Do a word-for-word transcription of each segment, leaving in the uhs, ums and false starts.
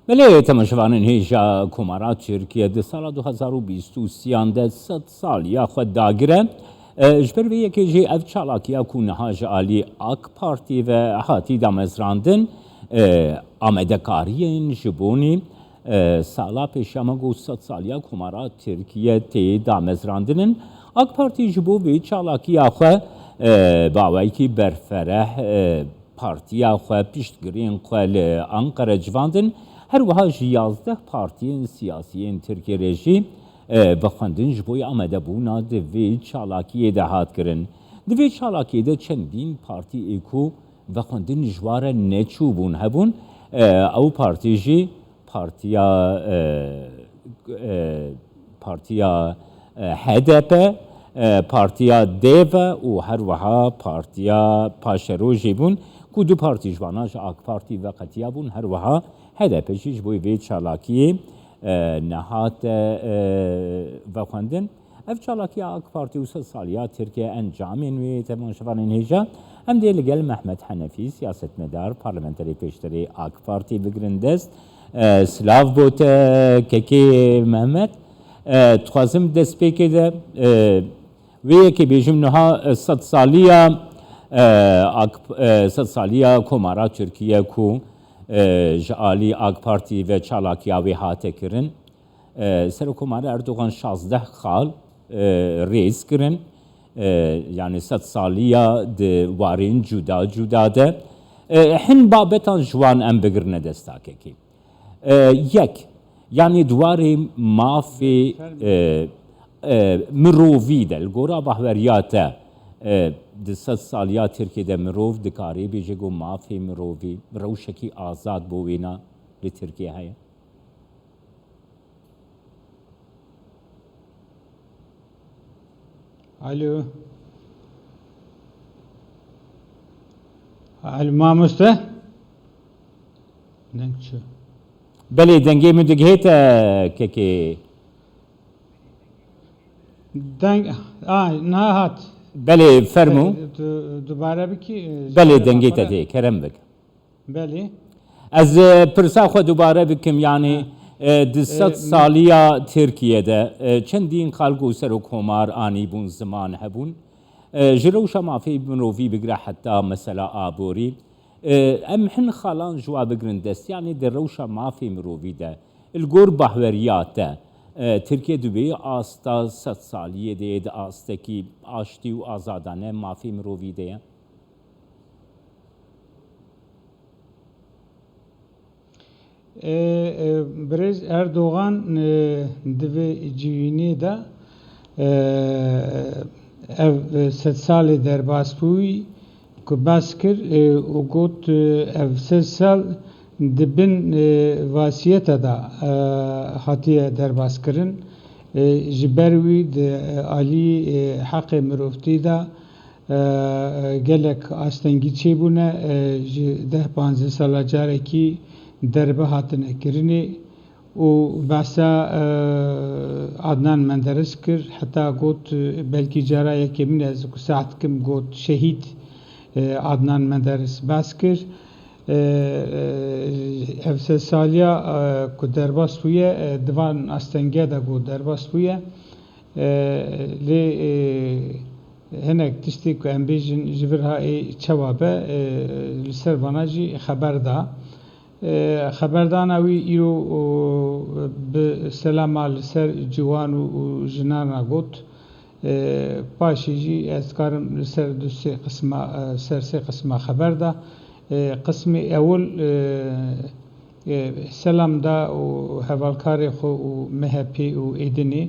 Belê, temaşevanên hêja Komara Tirkiye di sala du hezar û bîst û sêyan de sed saliya xwe dagire. E, ji ber vê yekê jî ev çalakiya ku niha ji alî AK Partî ve hatî damezrandin, e, amadekariyên ji bonî, e, sala pêşiya me ku sed saliya Komara Tirkiye tê damezrandin in. AK Partî ji bo vê çalakiya xwe, e, bi awayekî berfereh, e, partiya xwe, piştgirên xwe li Anqere civandin, her wiha ji yazdeh partiyên siyasî yên Tirkiyê re jî, e, vexwendin ji bo amadebûna di vê çalakiyê de hat kirin. Di vê çalakiyê de çendîn partiyê ku vexwendin ji wan re neçûbûn hebûn, e, ew partî jî partiya, e, e, partiya, e, H D P, e, partiya DEV û her wiha partiya Paşerojê bûn ku du partî ji vana ji AK Partî ve qetiya bûn, her wiha H D P jî ji bo vê çalakiyê, e, nehate, e, vexwendin. Ev çalakiya AK Partî û sed saliya Tirkiye encamên wê, temaşevanên hêja. Em dê li gel Mehmet Henefî, siyasetmedar, parlamenterê pêşterê AK Partî bigirin dest. E, silav bo te kekê Mehmet. E, dixwazim destpêkê de, e, wê yekê bêjim niha, e, sed saliya, e, AK, e, sed saliya Komara Tirkiye ku, e, ji alî AK Partî ve çalakiya wê hate kirin. E, Serokkomar Erdogan şazdeh xal, e, rêz kirin. E, yani sed saliya di warên cuda cuda de. E, hin babetan ji wan em bigirine desta kekê. E, yek, yani di warê mafê, e, e, mirovî de, li gora bahweriya te, e, di sed saliya Tirkiye de mirov dikare bêje ku mafê mirovî rewşekî azad bo wêna li Tirkiye heye? Alo. Alo, mamoste? Deng çi? Belê, dengê min digihête, kekê. Deng, a, niha hat. Belê, fermû. Du-, dubare bikî, e, Belê, dengê te tê, kerem bik. Belê. Ez, e, pirsa xwe dubare bikim, yani, Ha. e, di sed E, saliya Tirkiye de, e, çendîn xal ku serokkomar anîbûn ziman hebûn. E, ji rewşa mafê mirovî bigire heta mesela aborî. E, em hin xalan ji wa bigirin dest, yani di rewşa mafê mirovî de, li gor bahweriya te, e, Tirkiye di wê asta sed saliyê de ye, di astekî aştî û azadane mafê mirovî de ye? E, e, Birêz Erdogan, e, di vê civînê de, e, ev, e, sed salê derbasbûyî ku behs kir, e, û got, e, ev sed sal di bin, e, vasiyete de, e, hatiye derbaskirin. E, ji ber wî di, e, alî, e, heqê mirovtî de, e, gelek astengî çêbûne, e, ji deh panzdeh sala carekî derbe hatine kirinê û behsa, e, Adnan Menderes kir, heta got, e, belkî cara yekê min e, ez ku saet kim got şehîd, e, Adnan Menderes behs kir. E, e, ev sed saliya, e, ku derbas bûye, e, di van astengiya de got derbas bûye. E, lê, e, hinek tiştê ku em bêjin ji vir ha ê çawa be, e, li ser vana jî xeber da. E, xeberdana wî îro, o, bi selama li ser ciwan û, û jinan re got. E, paşê jî ez karim li ser du sê qisma, e, ser sê qisma xeber da. E, qismê ewil, e, e, selam da û hevalkarê xwe û M H P û êdinê,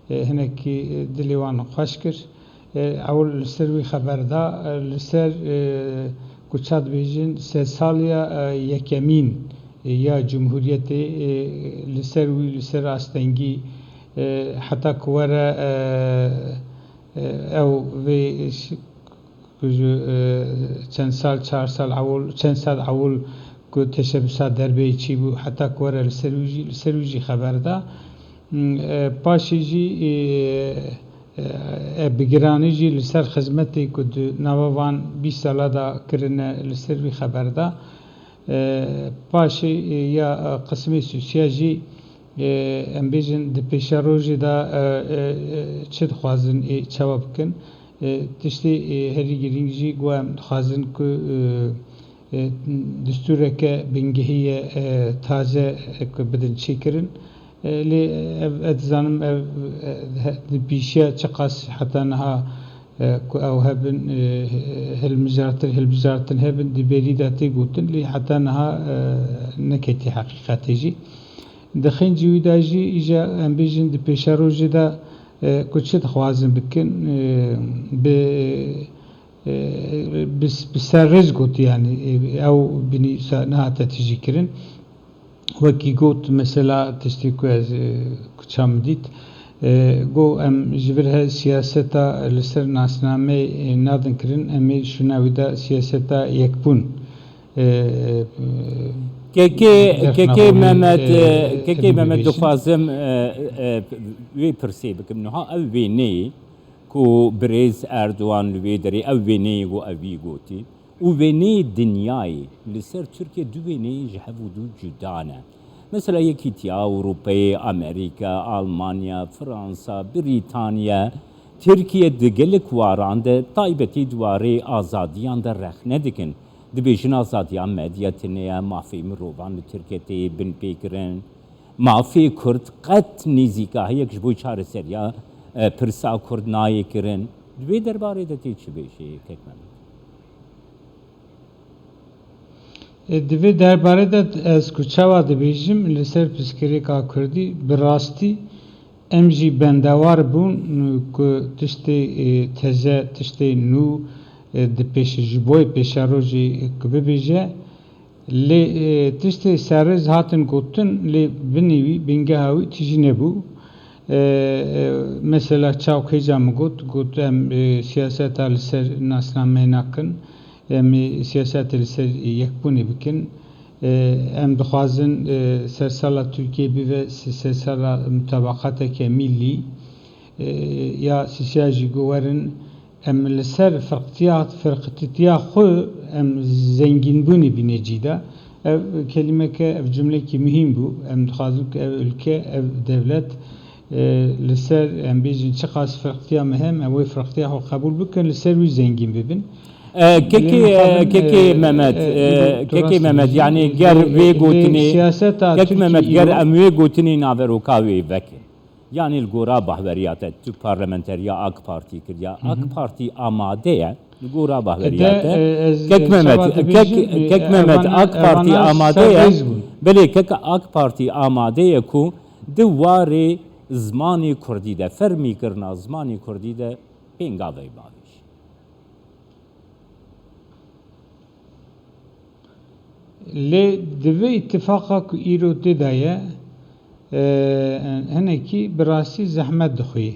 e, hinekî, e, dilê wan xweş kir. E, ewil li ser wî xeber da, e, li ser, e, ku ça dibêjin, sedsaliya, e, yekemîn, e, ya Cumhuriyetê, e, li ser wî, li ser astengî, e, heta ku were, e, e, ew vê ş-, ku ji, e, çend sal, çar sal ewil, çend sal ewil ku teşebbisa derbeyê çîbû, heta ku were li ser wî jî, li ser wî jî xeber da. M, e, paşê jî, e, e, e, bi giranî jî li ser xizmetê ku di nava van bîst sala de kirine, li ser wî xeber da. E, paşê, e, ya, e, qismê Sûsiya jî, e, em bêjin di pêşerojê de, e, e, e, çi dixwazin ê çawa bikin? E, tiştê, e, herî girîng jî ku em dixwazin ku, e, e, distûreke bingehî ye, e, taze, e, ku bidin çêkirin. E, lê ev, ez dizanim ev, e, he-, di pîşiya çiqas heta niha, e, ku ew hebin, e, hilmijartin, hilbijartin hebin, di berî de tê gotin, lê heta niha, e, neketî heqîqetê jî. Di xêncî wî de jî, îja em bêjin di pêşerojê de, e, ku çi dixwazin bikin, e, bi, e, bi, bi serrêz got, yanî, e, ew binî sa-, nehate tijî kirin. Wekî got, mesela tiştê ku ez, e, kuça min dît, e, got, em ji vir he siyaseta li ser nasnameyê, e, nadin kirin, em ê şûna wî de siyaseta yekbûn, e, e, Kekê, derxina Kekê xwe Mehmet, e, e, Kekê em Mehmet bibêjin. Dixwazim, e, e, wê pirsê bikim. Niha ev wêneyê ku birêz Erdogan li wê derê ew wêneyê ku ev wî gotî û wêneyê dinyayê li ser Tirkiye du wêneyê ji hev û du cuda ne. Mesela Yekîtiya Ewropayê, Amerîka, Almanya, Fransa, Brîtanya, Tirkiye di gelek waran de taybetî di warê azadiyan de rexne dikin. Dibêjin azadiya medya tune ye, mafê mirovan li Tirkiye tê binpêkirin. Mafê Kurd qet nêzîkahiyek ji bo çareseriya, e, pirsa Kurd nayê kirin. Di vê derbarê de tê çi bêjî, Kek Mehmet? E, di vê derbarê de ez ku çawa dibêjim, li ser pirsgirêka Kurdî bi rastî em jî bendewar bûn ku tiştê, e, teze, tiştê nû, e, di pêş, ji bo pêşerojê ku bibêje, lê, e, tiştê serrêz hatin gotin, lê binê wî, bingeha wî tijî nebû. E, e, mesela çaw hêja min got, got em, e, siyaseta li ser nasnameyê nakin, em ê siyaseta li ser yekbûnê bikin. E, em dixwazin, e, sersala Tirkiyê bibe se-, sersala mutabaqateke mîllî, e, ya Sûsiya jî ku werin, em li ser firqtiya, firqtitiya xwe em zengînbûnê bînê cî de. Ev kelîmeke, ev cumlekî muhîm bû. Em dixwazin ku ev ülke, ev dewlet, e, li ser, em bêjin, çiqas firqtiya me hem, em wê firqtiya xwe qebûl bikin, li ser wî zengîn bibin. E, Kekê, Lê mixabin, Kekê e, Mehmet, e, e, Kekê Mehmet, yanî ger vê gotinê, siyaseta Kek Mehmet, ger em wê gotinê naveroka wê vekin. Yanî li gora bahweriya te, tu parlamenteriya AK Partî kiriya. Hı hı. AK Partî amade ye, li gora bahweriya te. E, de, e, ez, Kek e, Mehmet, çawa Kek, dibêjim, e, Kek Mehmet, evana, AK Partî evana amade ye. Serrêz bûn. Belê, Kek, AK Partî amade ye ku di warê zimanê Kurdî de, fermîkirina zimanê Kurdî de pêngavê bavêjî. Lê di vê îtifaqa ku îro tê de ye, e, hinekî bi rastî zehmet dixwî.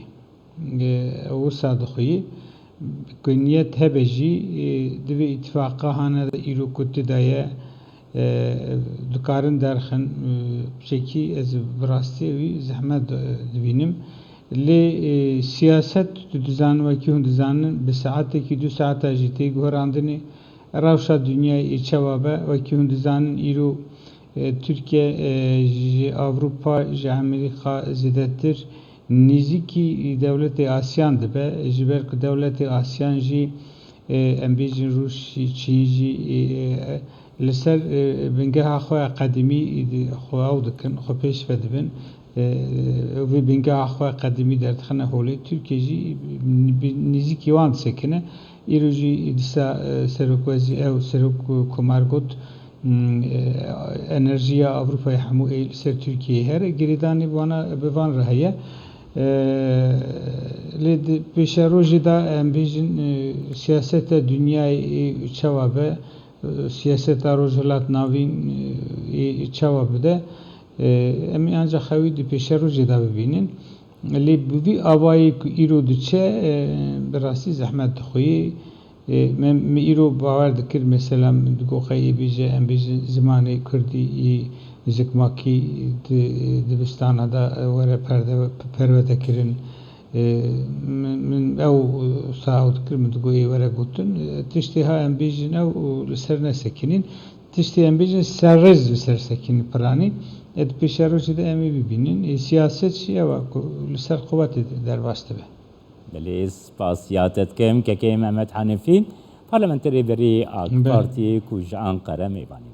E, wisa dixwî. Ku niyet hebe jî, e, di vê îtifaqa hane de îro ku tê de ye, e, dikarin derxin, e, tiştekî ez bi rastî wî zehmet di-, dibînim. Lê, e, siyaset, tu dizan, wekî hûn dizanin, bi saetekî du saeta jî tê guherandinê. Rewşa dinyayê ê çawa be, wekî hûn dizanin, îro, e, Tirkiye, e, ji Ewropa, ji Amerîka zêdetir nêzîkî dewletê Asiyan dibe, ji ber ku dewletê Asiyan jî, e, em bêjin Rûs jî, Çîn jî, e, e, li ser, e, bingeha xwe ya qedîmî, e, xwe ew dikin, xwe pêş ve dibin. E, vê bingeha xwe ya qedîmî derdixine holê. Tirkiye jî bi nêzîkî wan disekine. Îro jî dîsa, e, serokwezî ew, serok komar got, Hmm, e, enerjiya Ewropayê hemû ê li ser Tirkiyeyê here, girêdanê bi wana, bi van re heye. E, lê di pêşerojê de em bêjin, e, siyaseta dinyayê ê çawa be, e, siyaseta Rojhilat Navîn, e, ê çawa bide, e, em ê ancaq xewî di pêşerojê de bibînin. Lê bi vî avayî ku îro diçe, e, bi rastî zehmet dixwî. E, me, me îro bawer dikir, mesela, min digot qey ê bêje, em bêjin zimanê kurdî, î zikmakî di, dibistana de, e, were perde, perwerde kirin. E, min, min ew, e, saew dikir, min digot ê were gotin. E, tiştê ha em bêjin ew, e, li ser nesekinîn. Tiştê em bêjin serrêz li ser sekîn piranî, ê di pêşerojê de em ê bibînin. Ê siyaset jî ew e ku li ser quwetê de derbas dibe. Belê, spasiya te dikim, Kekê Mehmet Hanifî, parlamenterê berî AK Belê. Partiyê ku ji Anqere mêvanî